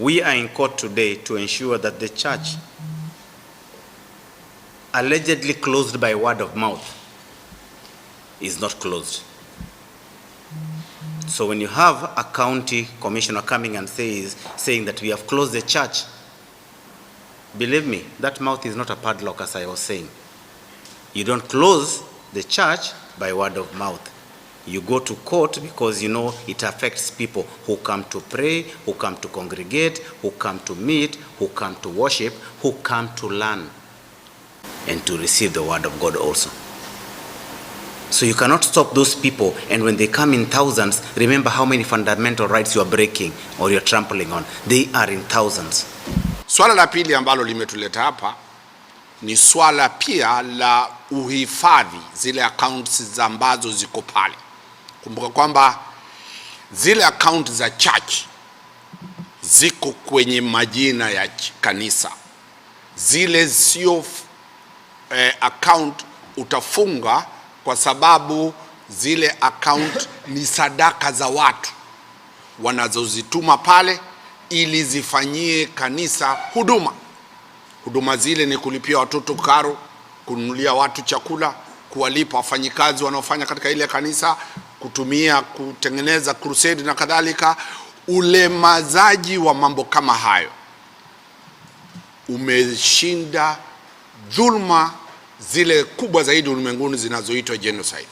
We are in court today to ensure that the church, allegedly closed by word of mouth, is not closed. So when you have a county commissioner coming and saying that we have closed the church, believe me, that mouth is not a padlock, as I was saying. You don't close the church by word of mouth. You go to court because you know it affects people who come to pray, who come to congregate, who come to meet, who come to worship, who come to learn and to receive the word of God also. So you cannot stop those people, and when they come in thousands, remember how many fundamental rights you are breaking or you're trampling on. They are in thousands. Swala la pili ambalo limetuleta hapa ni swala pia la uhifadhi zile accounts za ambazo ziko pale. Kumbuka kwamba zile account za church ziko kwenye majina ya kanisa, zile sio account utafunga kwa sababu zile account ni sadaka za watu wanazozituma pale ili zifanyie kanisa huduma. Huduma zile ni kulipia watoto karo, kununulia watu chakula, kuwalipa wafanyikazi wanaofanya katika ile kanisa, kutumia kutengeneza crusade na kadhalika. Ulemazaji wa mambo kama hayo umeshinda dhulma zile kubwa zaidi ulimwenguni zinazoitwa genocide.